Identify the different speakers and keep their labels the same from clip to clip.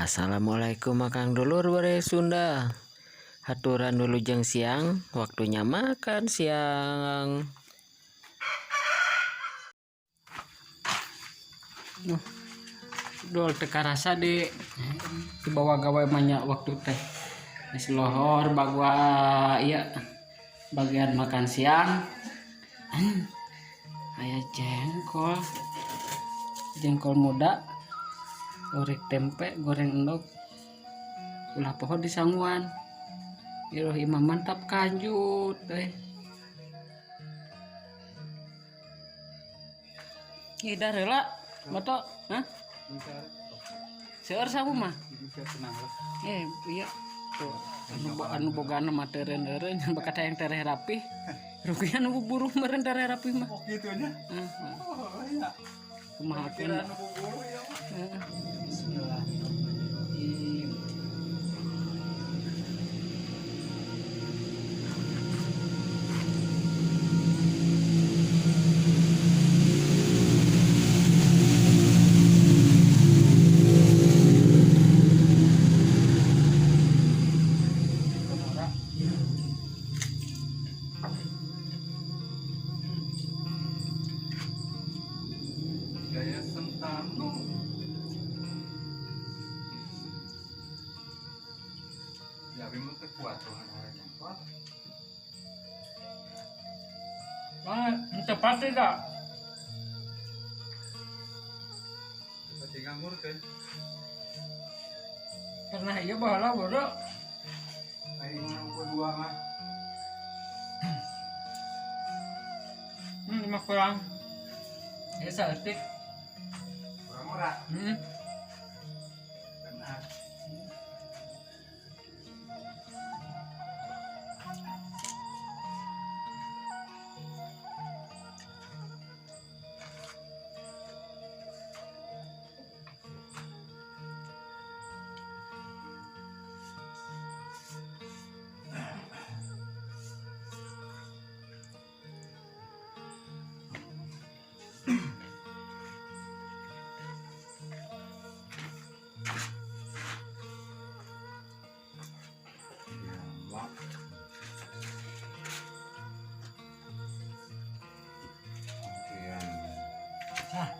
Speaker 1: Assalamualaikum Akang dulur Baraya Sunda. Haturan wilujeng siang, waktunya makan siang.
Speaker 2: Duh, dol teu karasa di dibawa gawe banyak waktu teh. Geus lohor bagwa ieu bagian makan siang. Aya jengkol. Jengkol muda, goreng tempe, goreng endog. Ulah poho disanguan. Ieuh imah mantap kanjut euy. Ih, heula moto, hah? Seueur sangu mah. Eh, iya. Tuh, anu bogana mah teu eureun bakat hayang tereh rapih. Rugi anu buburuh meureun tereh rapih mah.
Speaker 3: Oh gitu nya.
Speaker 2: Heeh.
Speaker 3: Oh iya.
Speaker 2: Kumaha
Speaker 3: Kira anu buburuh ya mah.
Speaker 2: Heeh. Bismillahirrahmanirrahim.
Speaker 3: Gaya sentanu. Ya abi mah teu kuat tuh jengkol.
Speaker 2: Ah, teu pasti dah.
Speaker 3: Pasti nganggur teh.
Speaker 2: Pernah ieu baheula bodoh.
Speaker 3: Aing mah dua mah.
Speaker 2: Mah kurang. Ya saeutik.
Speaker 3: Kurang ora. Benar.
Speaker 2: Ah.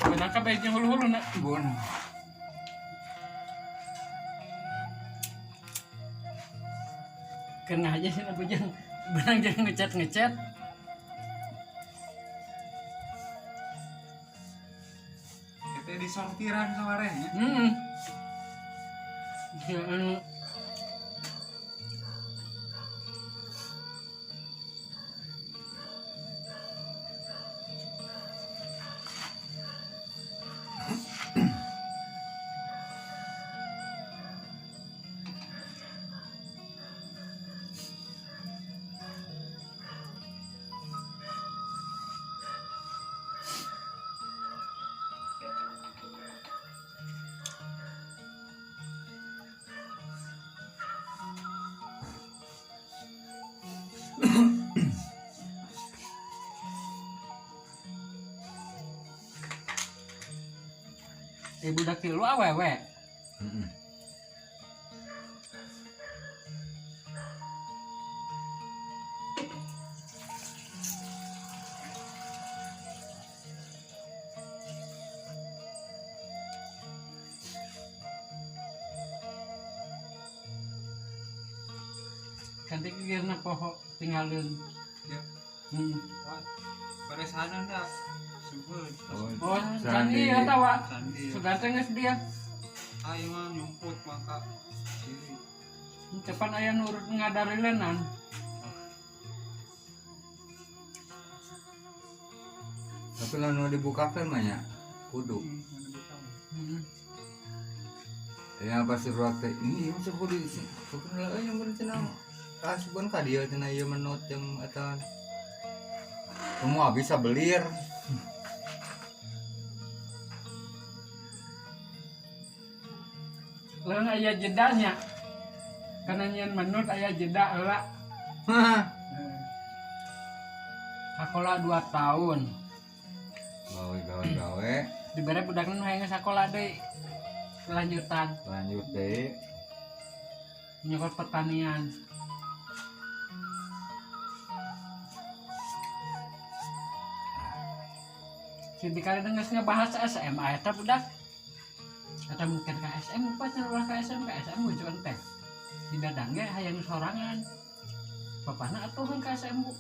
Speaker 2: Beunang kabeh jeung hulu-hulu na.
Speaker 3: Bon.
Speaker 2: Kena aja sih aku jeung beunang jeung ngechat-ngechat.
Speaker 3: Kita disortiran kamarnya.
Speaker 2: Ya, anu budak tilu awewe.
Speaker 3: Heeh.
Speaker 2: Kanti geurna poho tinggalin.
Speaker 3: Ya. Baresanan dah. Subuh.
Speaker 2: Oh, sandi ya tawa.
Speaker 3: Sandi.
Speaker 2: Sugan teh geus dia.
Speaker 3: Aing mah nyumput maka siri.
Speaker 2: Cepan aya nu ngadarilenan.
Speaker 4: Tapi lamun dibukakeun mah nya kudu. Ya pasti ruak teh ini ieu sok kudu sok lah euy yang bener cenah. Kasuban ka dieu cenah ieu menut jeung eta. Semua bisa belir.
Speaker 2: Lamun aya jedanya. Karena nyeun menut aya jeda heula. Sakola 2 tahun.
Speaker 4: Gawe gawe gawe.
Speaker 2: Dibere budak nu hayang sakola deui. Lanjutan
Speaker 4: Lanjut deui.
Speaker 2: Nyokot pertanian. Si dikali geus ngebahas SMA eta budak. Eta mungkin ke SM apa cenah ulah ke SM, ke SM lucuan teh. Si Dadang ge hayang sorangan. Bapana atuhan ke SM bu.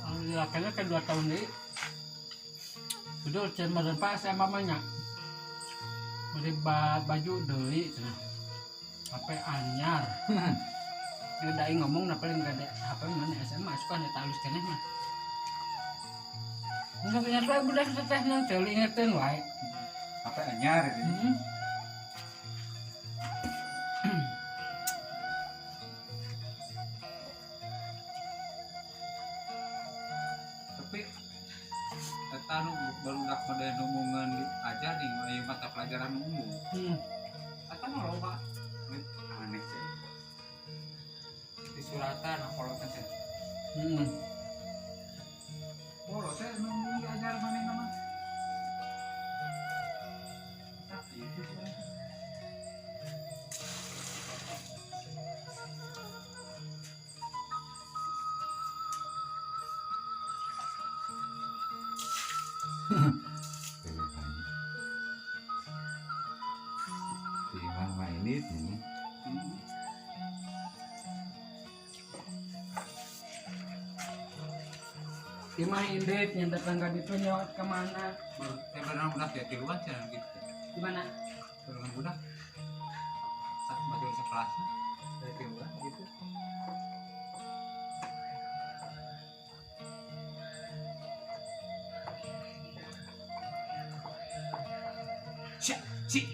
Speaker 2: Alhamdulillah kayaknya ke 2 tahun deui. Udah cenah meureun Pak SMA mah nya. Beli baju deui cenah. HP anyar. Ya da aing ngomong na paling gede HP mana SMA suka nya talus keneh mah. Enggak punya wae budak teteh nang teu ingetin wae.
Speaker 3: HP anyar gitu. Tapi eta nu barudak pada ngomongan diajar nih aya mata pelajaran umum. Eta mah loba. Aneh sih. Di suratan kalau teh. Oh, teh nu diajar manehna mah. Tah, itu sebenarnya.
Speaker 4: Si Imah mah ini nih.
Speaker 2: Imah indit yang tetangga itu nyawat kemana?
Speaker 3: Saya berenang budak ya tiluan cenah gitu.
Speaker 2: Gimana?
Speaker 3: Berenang budak. Tak masuk sekelasnya. Dari tiluan gitu. Si, si.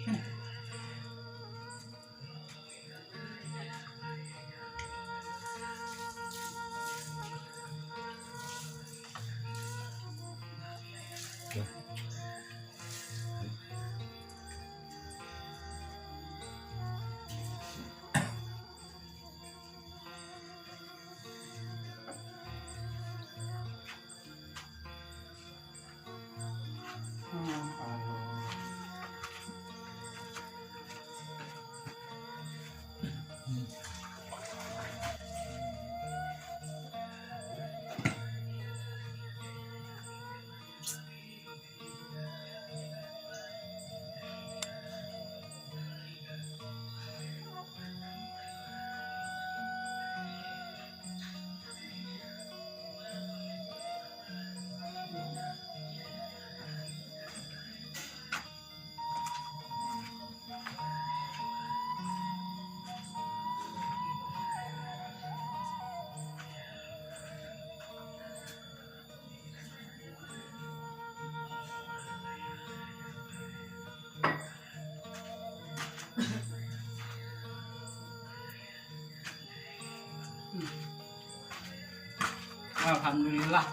Speaker 2: Alhamdulillah.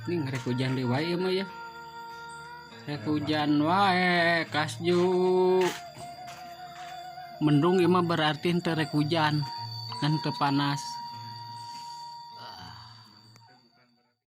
Speaker 2: Ini ngerek hujan deui wae mah ya. Rek hujan wae kasju. Mendung ieu mah berarti henteu rek hujan, ngan teu panas.